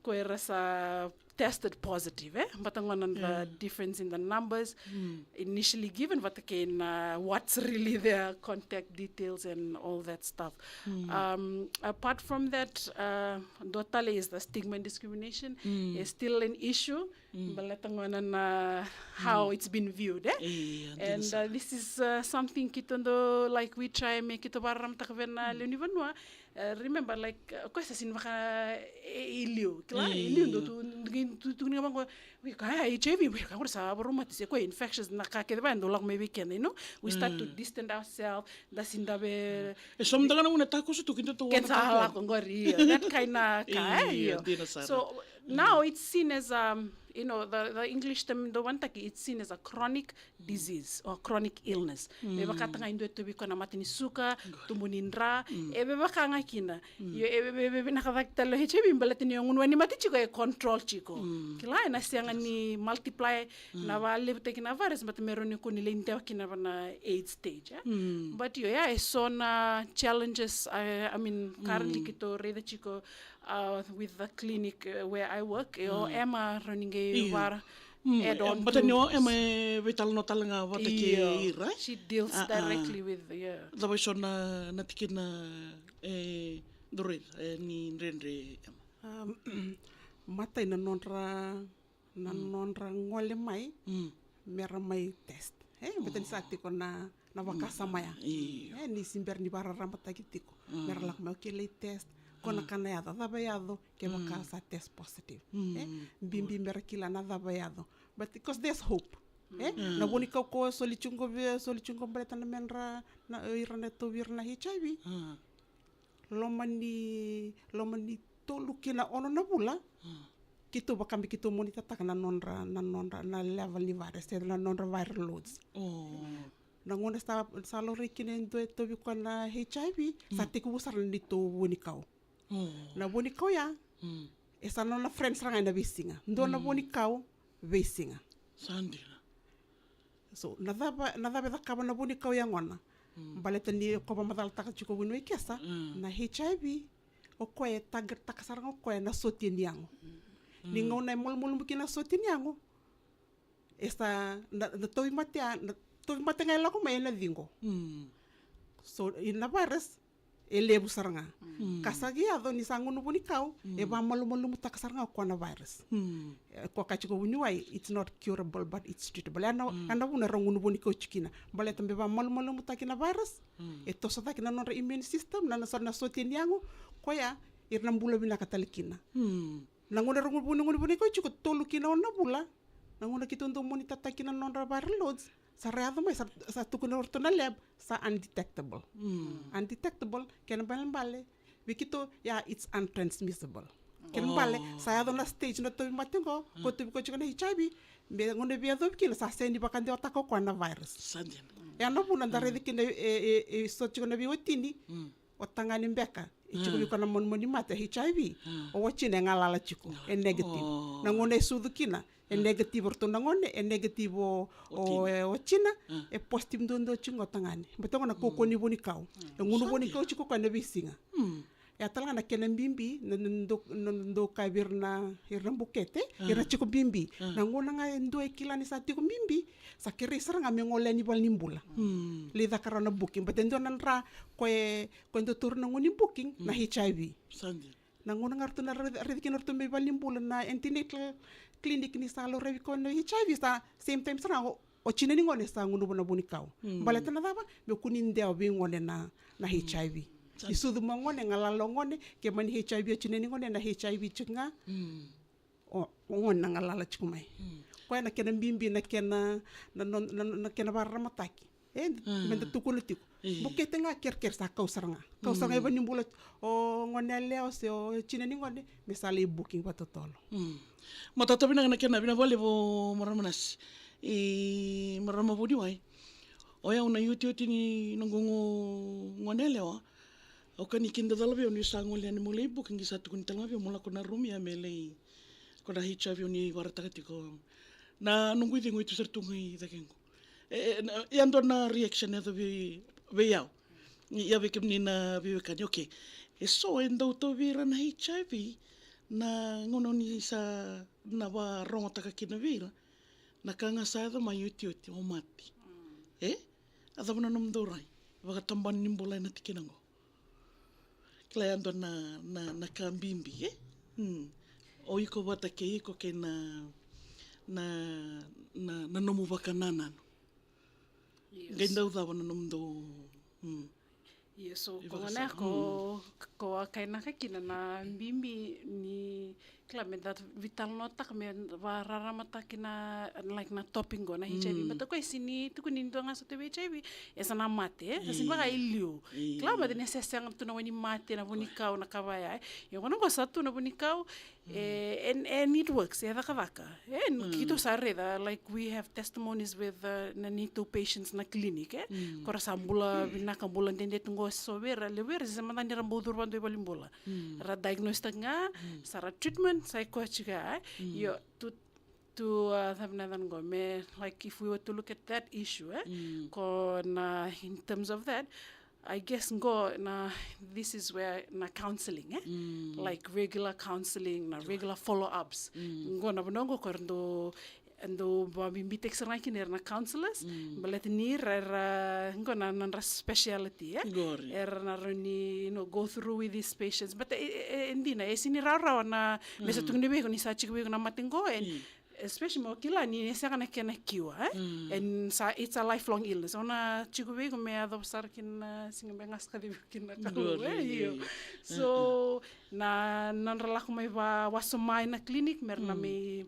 ko era sa tested positive, e? Vata gona na, mm, difference in the numbers, mm, initially given, vata kei na what's really their contact details and all that stuff. Mm. Um, apart from that, uh, dua tale is the stigma and discrimination, mm, is still an issue. Mm. Baleta gona na how, mm, it's been viewed, e? Io, dina sara. And, uh, this is, uh, something keitou dau, like, we try me keitou vakararamataka vei na, mm, lewe ni vanua. Uh, remember, like, uh, o koya sa sega ni vaka, e, e liu, kila, e liu, io, dou tu, tu, tu, tu, ni vaqo, we ka, ah, H I V, we ka, qori sa vakarau mate, se koya infectious, na ka kece va e dau lako mai vei keda, you know? We start to, mm, distance ourselves, da sega ni dau via, e, so mada ga na gauna e takoso tu, keda tu, keda sa lako qori, io, that kind na ka, e, io, io. Dina sara. So, now it's seen as, um, you know, the, the English term dau vanataki, it's seen as a chronic disease or chronic illness. Me vaka talega e dua e tauvi koya na mate ni suka, tubu ni dra, e vaka ga kina. Io, e vei, vei, vei, vinaka cake tale o H I V baleta ni o gunu wai ni mate tiko e control tiko. Kila, ena sega ni multiply na vakalevutaki na virus, baleta me rawa ni kua ni lai dewa kina va na AIDS stage, eh? But io, ya e so na challenges, I, I mean, currently keitou raica tiko, uh, with the clinic, uh, where I work, e o Emma rawa ni qai vara add on, baleta ni o Emma e veitalanoa talega vata kei ira, eh? She deals directly with, yeah. Cava e so na, na tikina e dau raica, e, ni dredre, Emma? Um, matai na nodra, na nodra gole mai mera mai test. E, baleta ni sa tiko na, na vakasama ya. Io. E, ni se bera ni vakararamataki tiko. Mera lako mai, okay, lai test. Ko na ka na yaco, cava e yaco kevaka sa test positive. E, bibi mera kila na cava e yaco. But because there's hope. E, na vuanikau ko soli tiko vei, soli tiko baleta na medra, na, ira na tauvi ira na H I V. Loma ni, loma ni tolu ki na ono na vula, keitou vakabi, keitou monitataka na nodra, na nodra, na level ni virus, se na nodra viral loads. Na gauna sa, sa laurai kina e dua e tauvi koya na H I V, sa tekivu sara na neitou vuanikau. Na vuanikau ya, e sa nona friends sara ga ena veisiga. Dua na vuanikau, veisiga. Sa dina. So, na cava, na cava e cakava na vuanikau ya gona? Baleta ni ko vakamacalataka tiko vuniwai Kesa, na H I V, o koya e target-taka sara ga o koya na sotia ni yago. Ni gauna e malumalumu kina na sotia ni yago, e sa, na, na tauvimate ya, na tauvimate ga e lako mai ena ciqo. So, i na virus, e levu sara ga. Ka sa qai yaco ni sa gunu vuanikau, e vakamalumalumutaka sara ga o koya na virus. E, ko kaya tiko vuniwai, it's not curable, but it's treatable. Ya na, ya na vuna era gunu vuanikau tiko kina. Baleta me vakamalumalumutaki na virus, e toso cake na nodra immune system, na, na so-, na sotia ni yago, koya, ira na bula vinaka tale kina. Na gauna era gunu, gunu vuanikau tiko, tolu ki na ono na vula, na gauna keitou dau monitataki na nodra viral loads, sa ra yaco mai, sa, sa tukuna o ratou na lab, sa undetectable. Undetectable, kena ibalebale vei keitou, ya, it's untransmissible. Kena ibalebale, sa yaco na stage na tauvimate qo, ko tauvi koya tiko na H I V, me gauna e veiyacovi kina, sa sega ni vakadewataka o koya na virus. Sa dina. Ya na vuna da raica kina e, e, e so tiko na veiwatini, o tagane beka e tiko vei koya na manumanu ni mate, H I V. O watina e galala tiko, e negative. Na gauna e sucu kina, e negative o ratou na gone, e negative o, o, e watina, e positive duadua tiko o tagane. Baleta gona na kaukauwa ni vuanikau. E gunu vuanikau tiko koya na veisiga. Ya tale ga na kena bibi, na, na dau, na dau kaya vei ira na, ira na bukete, ira na tiko bibi. Na gauna ga e dua e kila ni sa tiko bibi, sa kerei sara ga me gole yani i valenibula. Lai caka rawa na booking. Baleta e dua na dra, ko e, ko e dau taura na gauna ni booking, na H I V. Sa dina. Na gauna ga ratou na raici, raici kina ratou mai valenibula na antenatal clinic ni sa laurai vei koya na H I V, sa same time sara ga o, o tina ni gone sa gunuva na vuanikau. Baleta na cava? Me kua ni dewa vei gone na, na H I V. Sa dina. Ni sucu mai o gone, galala o gone, ke mani H I V o tina ni gone, na H I V tiko ga. O, o gone na galala tiko mai. Koya na kena bibi, na kena, na, na, na, na kena vakararamataki. E, meda tukuna tiko. Bukete ga kerekere sa kau sara ga. Kau sara ga i valenibula o gone yalewa se o tina ni gone, me sa lai booking vakatotolo. Matata vinaka na kena, vinaka vakalevu marama Nasi. I marama vuniwai. O yau na iotioti ni noqu gone yalewa. Au kani kina da cala vei au niu sa gole yani meu lai booking, qai sa tukuni tale ga vei au meu lako na room ya me lai, ko na H I V au ni vakaraitaka tiko. Na noqu icegu e tu sara tu ga i cake qo. E, e, na, e a dua na reaction e yaco vei, vei au. Ia vei kemuni na veiwekani, okay. E so e dau tauvi ira na H I V, na gauna ni sa na vakarogotaka kina vei ira, na ka ga sa yaco mai iotioti, o mate. E? A cava na nomudou rai? Vakatabana ni bula ena tikina qo. Kila ya dua na, na, na ka bibi, e? O iko vata kei iko kei na, na, na, na nomu vakanananu. Qai dau cava na nomudou. Io, so ko gona ko, ko a kainaka kina na bibi ni kila me da vitalanoataka me vararamataki na, like, na topic qo na H I V. But ko e sini tukuni ni dua ga sa tu vei H I V e sa na mate, e sa sini vaka i liu. Kila mate ni sesega tu na wai ni mate na vunikau na kava ya. Io, gona qo sa tu na vunikau, E, and, and it works, e cakacaka. E, keitou sa raica, like, we have testimonies with, uh, na neitou patients na clinic, e. Ko ra sa bula vinaka, bula dede tu qo, so vei ira, levu vei ira se mada ni ra bau curu vadua i valenibula. Ra diagnose taka ga, sa ra treatment, sa i koya tiko ya, e. Io, tu, tu, uh, cava na yacana qo, me, like, if we were to look at that issue, e, ko na, in terms of that, I guess qo na, this is where na counseling, e? Like regular counseling, na regular follow-ups. Qo na vanua qo ko ra dau, dau vabibitaki sara ga kina era na counselors, baleta ni ra, ra, qo na nodra speciality, e? Era na rawa ni, you know, go through with these patients. But e, e, e dina, e sini rawarawa na, me sa tukuni vei iko ni sa tiko vei iko na mate qo, and especially mo kila ni e sega na kena cure, e? And sa, it's a lifelong illness. O na tiko vei iko me yacova sara kina na siga me gasa kacivi iko kina na Kalou, e? Io. So, na, na nodra lako mai va, wasoma ena clinic, me ra na mai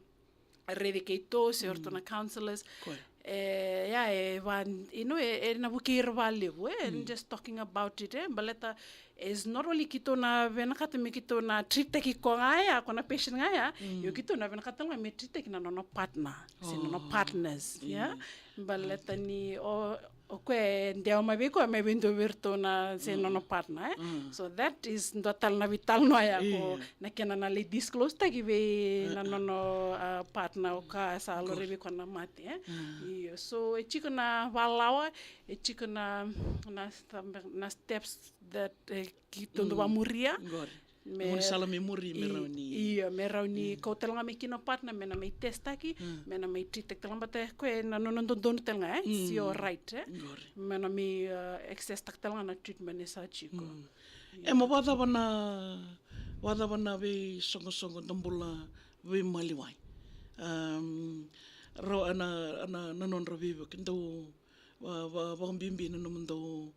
raici keitou, se o ratou na counselors. E, ia, e va, you know, e, e na vukei ira valevu, e, and just talking about it, e, baleta, it's not only keitou na vinakata me keitou na treat-taki koya ga ya, ko na patient ga ya, io keitou na vinakata tale ga me treat-taki na nona partner, se nona partners, ia. Baleta ni o, o koya e dewa mai vei koya, mai vei dua vei iratou na, se nona partner, e. So that is dua tale na veitalanoa ya ko na kena na lai disclose-taki vei na nona, a, partner o ka sa lori vei koya na mate, e. Io, so e tiko na valawa, e tiko na, na, na steps that, e, keitou dau vamuria. Me gaunisala me muri, me rawa ni, io, me rawa ni kau tale ga mai kina o partner, me na mai test-taki, me na mai treat-taki tale ga, baleta koya na nona dodonu tale ga, e, it's your right, e. Me na mai, uh, access-taki tale ga na treatment e sa tiko. E, mo vakacava na, vakacava na veisoqosoqo da bula veimaliwai. Am, rau, na, na, na nodra veivuke, dau, va, va, vakabibi na nomudou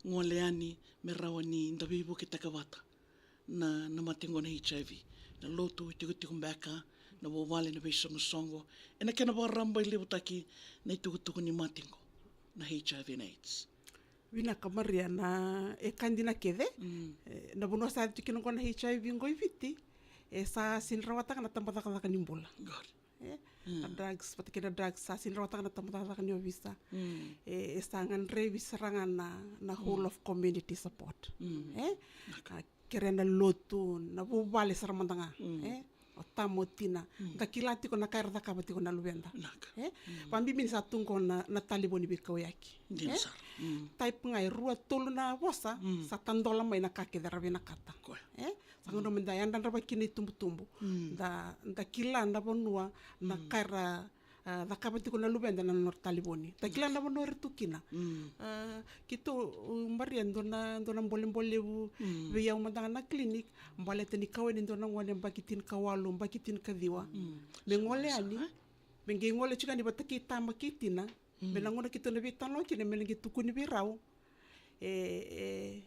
gole yani me rawa ni da veivuketaka vata na, na mate qo na H I V. Na lotu, itikotiko beka, na vuvale, na veisoqosoqo. Ena kena vakarabailevutaki na itukutuku ni mate qo na H I V na AIDS. Vinaka Maria, na e ka dina kece, e, na vanua sa yaco tiko kina qo na H I V qo i Viti, e sa sini rawataka na tabacakacaka ni bula. E, na drugs, vata kei na drugs, sa sini rawataka na tabacakacaka ni ovisa. E, e sa gadrevi sara ga na, na whole of community support. E, a, kere na lotu, na vuvale sara mada ga. E, o tama, o tina. Da kila tiko na ka era cakava tiko na luveda. E, vabibi ni sa tu qo na, na talevoni veikauyaki. E, type ga e rua, tolu na vosa, sa tadola mai na ka kece era vinakata. E, sa gauna meda yadra vaka kina itubutubu. Da, da kila na vanua, na ka era, a, cakava tiko na luveda na nodra talevoni. Da kila na vanua era tu kina. A, keitou, Maria, dua na, dua na bolebole levu vei au mada ga na clinic, baleta ni kau yani dua na gone baki tinikawalu, baki tinikaciwa. Me gole yani, me qai gole tiko yani vata kei tama kei tina, me na gauna keitou na veitalanoa kina, me na qai tukuni vei rau. E, e,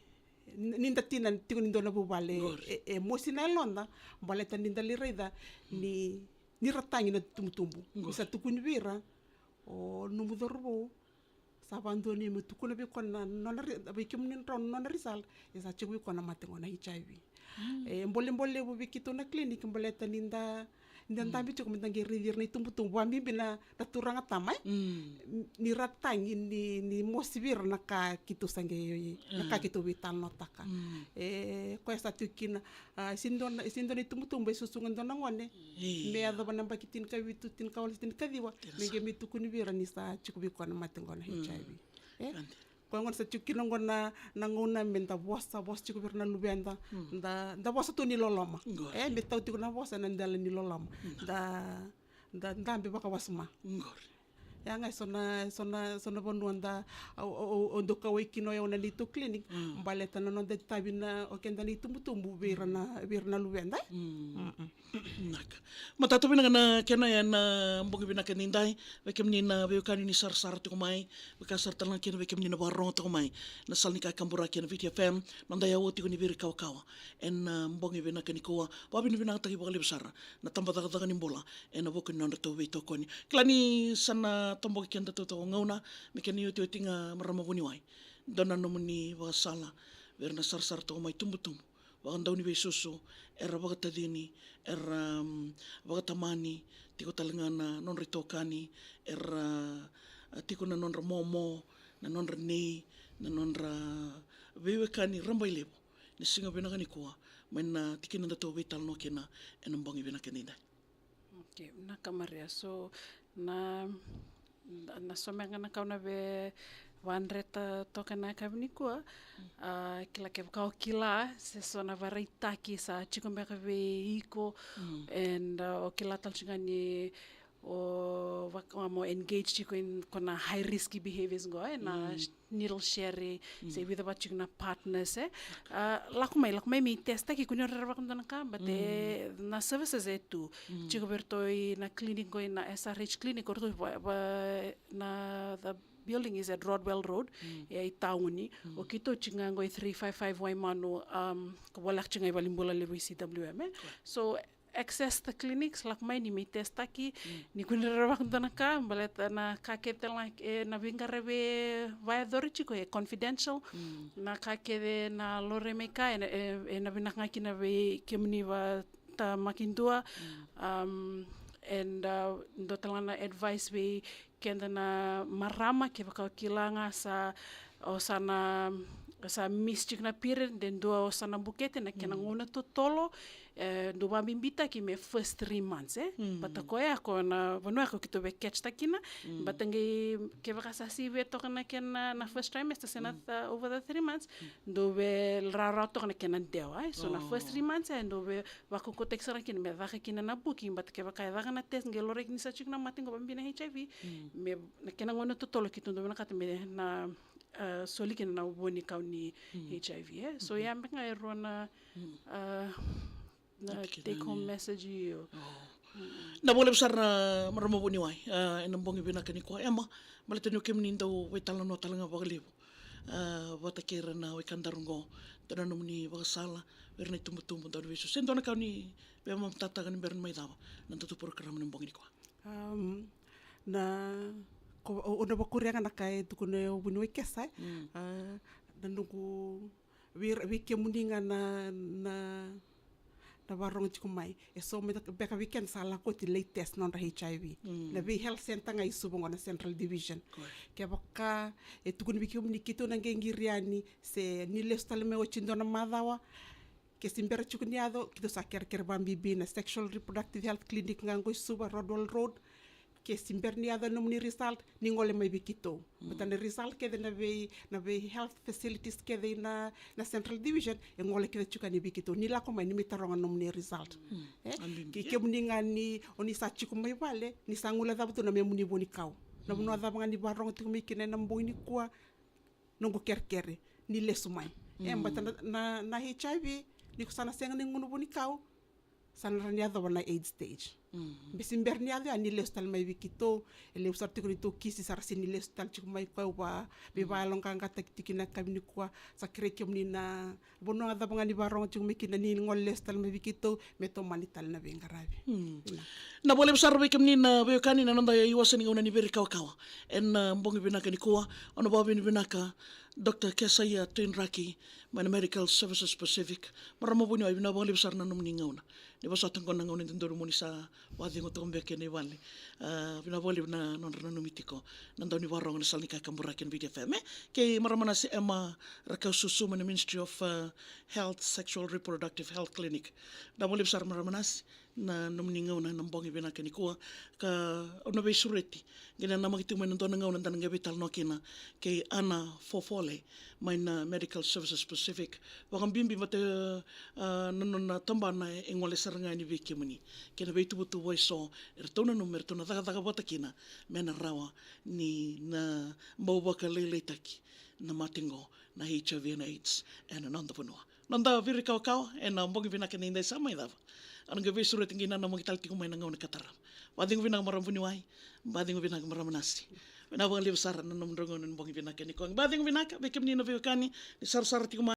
ni da tina tiko ni dua na vuvale, e, e mosi na yaloda, baleta ni da lai raica ni, ni ra tagi na tubutubu. Ni sa tukuni vei ira, o nomu cauravou sa vakadua ni me tukuna vei koya na nona ri-, vei kemuni drau na nona result, e sa tiko vei koya na mate qo na H I V. E bolebole levu vei keitou na clinic, baleta ni da, ni da dabe tiko me da qai raici ira na itubutubu, vabibi na, na turaga tama, e? Ni ra tagi ni, ni mosi vei ira na ka keitou sa qai, na ka keitou veitalanoataka. E, koya sa tiko kina, a, e sini dua na, e sini dua na itubutubu e susuga dua na gone me yacova na baki tinikavitu, tinikawalu, tinikaciwa, me qai me tukuni vei ira ni sa tiko vei koya na mate qo na H I V. E? Koya gona sa tiko kina qo na, na gauna me da vosa, vosa tiko vei ira na luveda, da, da vosa tu ni loloma. E, me tau tiko na vosa na dela ni loloma. Da, da, da dabe vakawasoma. Ia ga e so na, so na, so na vanua da, au, au, au, au dau kauwai kina o yau na neitou clinic, baleta na noda itavi na, o keda na itubutubu vei ira na, vei ira na luveda. Naka. Matata vinaka na kena ya na bogi vinaka ni dai, vei kemuni na veiwekani ni sarasara tiko mai, vaka sara tale ga kina vei kemuni na vakarorogo tiko mai na sala ni kakaburaki ena Viti F M, noda yaua tiko ni Viri Kawakawa. Ena bogi vinaka nikua, vakavinavinakataki vakalevu sara na tabacakacaka ni bula ena vuku ni nodratou veitokoni. Kila ni sa na toboki kedatou toka gauna, me kena iotioti ga marama vuniwai. Dua na nomuni vakasala vei ira na sarasara toka mai tubutubu, vakadau ni veisusu, era vakatacini, era, um, vakatamani, tiko tale ga na nodra itokani, era, a, tiko na nodra momo, na nodra nei, na nodra veiwekani rabailevu. Ni siga vinaka nikua, mai na tikina datou veitalanoa kina ena bogi vinaka ni dai. Okay, vinaka Maria. So, na, na, na so me ga na ka au na via vakadreta toka ena yakavi nikua. A, kila kevaka o kila, se so na vakaraitaki sa tiko beka vei iko, and, a, o kila tale tiko ga ni o vaka mo engage tiko ena ko na high risk behaviors qo, e na needle sharing, se vica vata tiko na partners, e. A, lako mai, lako mai me i testaki, kua ni rerevaka dua na ka, but e, na services e tu. Tiko vei ratou i na clinic qo, i na S R H clinic, o ratou va, va, na, the building is at Rodwell Road, e i tauni. O keitou tiko ga qo i three five five Waimanu, um, ka voleka tiko ga i valenibula levu i C W M, e. So, access the clinics, lako mai ni me i testaki, ni kua ni rerevaka dua na ka, baleta na ka kece tale ga, e, na veiqaravi e vakayacori tiko e confidential, na ka kece na laurai mai ka, e, e, e na vinaka ga kina vei kemuni vakatamaki dua, um, and, uh, dua tale ga na advice vei keda na marama, kevaka o kila ga sa, o sa na, sa miss tiko na period, de dua o sa na bukete na kena gauna totolo, e, dau vakabibitaki me first three months, e. But o koya, ko na vanua ko keitou via catch taki kina, but qai kevaka sa sivi toka na kena na first trimester, se na th-, over the three months, dau via rawarawa toka na kena dewa, e. So na first three months, e, dau via vakaukauataki sara kina me caka kina na booking, but kevaka e caka na test qai laurai ni sa tiko na mate qo, vakabibi na H I V, me, na kena gauna totolo keitou dau vinakata me na, a, soli kina na vuanikau ni H I V, e. So, ia beka ga e rua na, a, na take home message io. Na vakalevu sara na marama vuniwai, a, ena bogi vinaka nikua, Emma, baleta ni o kemuni dau veitalanoa tale ga vakalevu, a, vata kei ira na wekadaru qo, dua na nomuni vakasala vei ira na itubutubu, dau ni veisusu, se dua na ka ni veimama tataka ni bera ni mai cava na nodatou porokaramu ena bogi nikua. Um, na, ko, o, o na vakuria ga na ka e tukuna o vuniwai Kesa, e. A, na noqu, vei, vei kemuni ga na, na, na vakarorogo tiko mai. E so me beka vei keda sa lako oti lai test nodra H I V. Na vei health center ga i Suva qo na Central Division. Kevaka e tukuni vei kemuni keitou na qai qiri yani, se ni lesu tale mai oti dua na macawa, ke se bera tiko ni yaco, keitou sa kerekere vakabibi na Sexual Reproductive Health Clinic ga qo i Suva, Rodwell Road. Ke se bera ni yaco na nomuni result, ni gole mai vei keitou. Baleta na result kece na vei, na vei health facilities kece na, na Central Division, e gole kece tiko yani vei keitou. Ni lako mai, ni mai taroga na nomuni result. E? Kei kemuni ga ni, o ni sa tiko mai vale, ni sa guilecava tu na memuni vuanikau. Na vanua cava ga ni vakarorogo tiko mai kina ena bogi nikua, noqu kerekere ni lesu mai. E, baleta na, na, na H I V, ni ko sa na sega ni gunu vuanikau, sa na rawa ni yacova na AIDS stage. Be se bera ni yaco ya, ni lesu tale mai vei keitou. E levu sara tiko ni tou kisi sa ra sega ni lesu tale tiko mai, koya au va, veivakayaloqaqataki tiko ena yakavi nikua. Sa kerei kemuni na vanua cava ga ni vakarorogo tiko mai kina, ni gole lesu tale mai vei keitou, me tomani tale na veiqaravi. Vinaka. Na vakalevu sara vei kemuni na veiwekani na noda iwasa ni gauna ni Viri Kawakawa ena, a, bogi vinaka nikua. Au na vakavinavinaka Doctor Kesaia Tuidraki mai na Medical Services Pacific. Marama vuniwai, vinaka vakalevu sara na nomuni gauna. Ni vosota qo na gauna e dodonu mo ni sa vakacegu toka beka kina i vale. A, vinaka vakalevu na nodra nanumi tiko na dau ni vakarorogo ena sala ni kakaburaki ena Viti F M, e? Kei marama nasi Emma Rakaususu mai na Ministry of, a, Health, Sexual Reproductive Health Clinic. Vinaka vakalevu sara marama nasi. na nomuni gauna ena bogi vinaka nikua, ka au na veisureti. Qai na namaki tiko mai na dua na gauna da na qai veitalanoa kina kei Ana Fofole mai na Medical Services Pacific. Vakabibi vata, ah, na nona tabana e gole sara ga yani vei kemuni kei na veituvatuva eso eratou nanuma me ratou na cakacaka vata kina me na rawa ni na bau vakalailaitaki na mate qo na H I V and AIDS ena noda vanua. Noda viri kawakawa ena bogi vinaka ni dai sa mai cava. Au na qai veisureti qai na namaki tale tiko mai na gauna ka tarava. Vacegu vinaka marama vuniwai, vacegu vinaka marama nasi. Vinaka vakalevu sara na nomudrau gauna ena bogi vinaka nikua. Vacegu vinaka vei kemuni na veiwekani ni sarasara tiko mai.